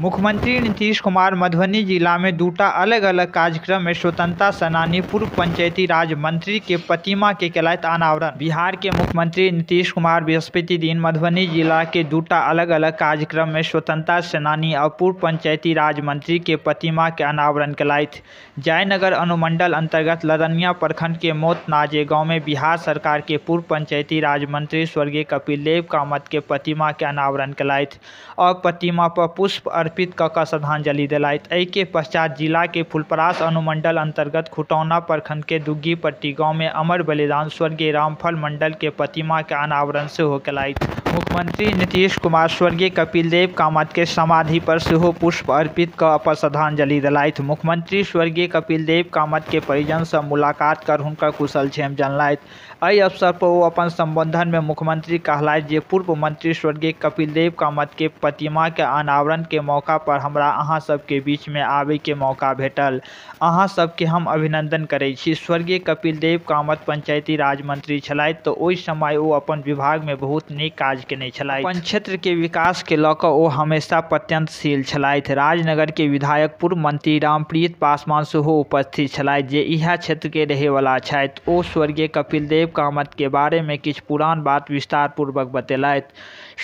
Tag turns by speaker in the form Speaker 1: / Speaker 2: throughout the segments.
Speaker 1: मुख्यमंत्री नीतीश कुमार मधुबनी जिला में दूटा अलग अलग कार्यक्रम में स्वतंत्रता सेनानी पूर्व पंचायती राज मंत्री के प्रतिमा के केलथि अनावरण। बिहार के मुख्यमंत्री नीतीश कुमार बृहस्पति दिन मधुबनी जिला के दूटा अलग अलग कार्यक्रम में स्वतंत्रता सेनानी और पूर्व पंचायती राज मंत्री के प्रतिमा के अनावरण केलथि। जयनगर अनुमंडल अंतर्गत लदनिया प्रखंड के मोतनाजे गांव में बिहार सरकार के पूर्व पंचायती राज मंत्री स्वर्गीय कपिलदेव कामत के प्रतिमा के अनावरण केलथि और प्रतिमा पर पुष्प अर्पित क श्रद्धांजलि देलथि। एहि के पश्चात जिला के फुलपरास अनुमंडल अंतर्गत खुटौना प्रखंड के दुग्गी पट्टी गांव में अमर बलिदान स्वर्गीय रामफल मंडल के प्रतिमा के अनावरण सेहो केलथि। मुख्यमंत्री नीतीश कुमार स्वर्गीय कपिलदेव कामत के समाधि पर सेहो पुष्प अर्पित क अपन श्रद्धांजलि देलथि। मुख्यमंत्री स्वर्गीय कपिलदेव कामत के परिजन से मुलाकात कर हुनकर कुशलक्षेम जानलथि। एहि अवसर पर ओ अपन संबोधन में मुख्यमंत्री कहलथि जे पूर्व मंत्री स्वर्गीय कपिलदेव कामत के प्रतिमा के अनावरण के मौका पर हमरा अहाँ सबके बीच में आबय के मौका भेटल, अहाँ सबके हम अभिनंदन करै छी। स्वर्गीय कपिलदेव कामत पंचायती राज मंत्री छलथि तऽ ओहि समय ओ अपन विभाग में बहुत नीक काज केने छलथि। अपन क्षेत्र के विकास के लऽ कऽ ओ हमेशा प्रयत्नशील छलथि। राजनगर के विधायक पूर्व मंत्री रामप्रीत पासवान सेहो उपस्थित छलथि जे इएह क्षेत्र के रहे वाला छथि। ओ स्वर्गीय कपिलदेव कामत के बारे में किछु पुरान बात विस्तार पूर्वक बतेलथि।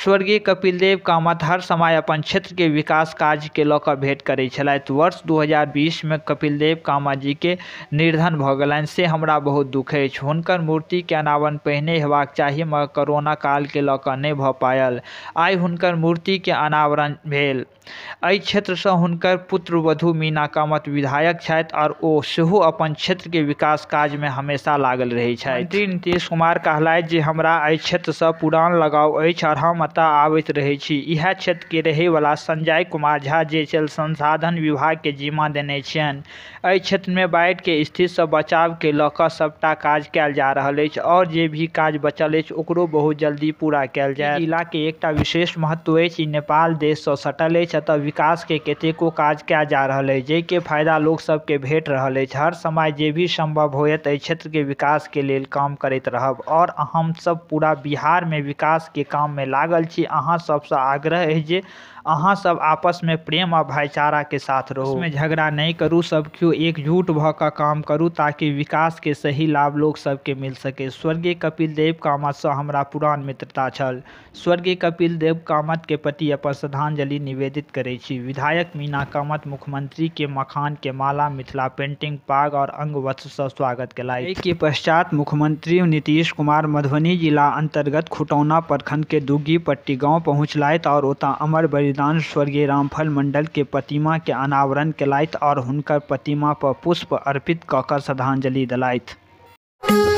Speaker 1: स्वर्गीय कपिलदेव कामत हर समय अपन क्षेत्र के विकास कार्य के लऽ कऽ भेंट करै छलथि। वर्ष 2020 में कपिलदेव कामत जी के निर्धन भऽ गेलनि से हमरा बहुत दुख अछि। हुनकर मूर्ति के अनावरण पहिने हेबाक चाही मगर कोरोना काल के लऽ कऽ नहि भऽ पायल। आइ हुनकर मूर्ति के अनावरण भेल। एहि क्षेत्र से हुनकर पुत्र वधू मीना कामत विधायक छथि और ओ सेहो अपन क्षेत्र के विकास कार्य में हमेशा लागल रहै छथि। मंत्री नीतीश कुमार कहलथि जे हमरा एहि क्षेत्र से पुरान लगाव अछि और हम एतय आबैत रहै छी। इएह क्षेत्र के रहै वाला संजय कुमार झा जे जल संसाधन विभाग के जिम्मा देने छियनि। एहि क्षेत्र में बाढ़ि के स्थिति से बचाव के लऽ कऽ सबटा काज कयल जा रहल अछि और जे भी काज बचल अछि ओकरो बहुत जल्दी पूरा कयल जायत। जिला के एकटा विशेष महत्व अछि, ई नेपाल देश से सटल अछि। एतय विकास के कतेको काज कयल जा रहल अछि जाहि के फायदा लोक सबके भेट रहल अछि। हर समय जे भी संभव होयत एहि क्षेत्र के विकास के लेल काम करैत रहब और हम सब पूरा बिहार में विकास के काम में लागल छी। अहाँ सबसँ आग्रह अछि जे अहाँ सब आपस में प्रेम और भाईचारा के साथ रहू, में झगड़ा नहीं करू, सब केओ एकजुट भऽ कऽ काम करू ताकि विकास के सही लाभ लोक सबके मिल सके। स्वर्गीय कपिलदेव कामत से हमरा पुरान मित्रता छल। स्वर्गीय कपिलदेव कामत के प्रति अपन श्रद्धांजलि निवेदित करै छी। विधायक मीना कामत मुख्यमंत्री के मखान के माला, मिथिला पेंटिंग, पाग और अंग वस्त्र से स्वागत केलथि। एहि के पश्चात मुख्यमंत्री नीतीश कुमार मधुबनी जिला अंतर्गत खुटौना प्रखंड के दुग्गी पट्टी गांव पहुंचलथि और ओतय अमर बलिदान स्वर्गीय रामफल मंडल के प्रतिमा के अनावरण केलथि और हुनकर प्रतिमा पर पुष्प अर्पित कऽ कऽ श्रद्धांजलि देलथि।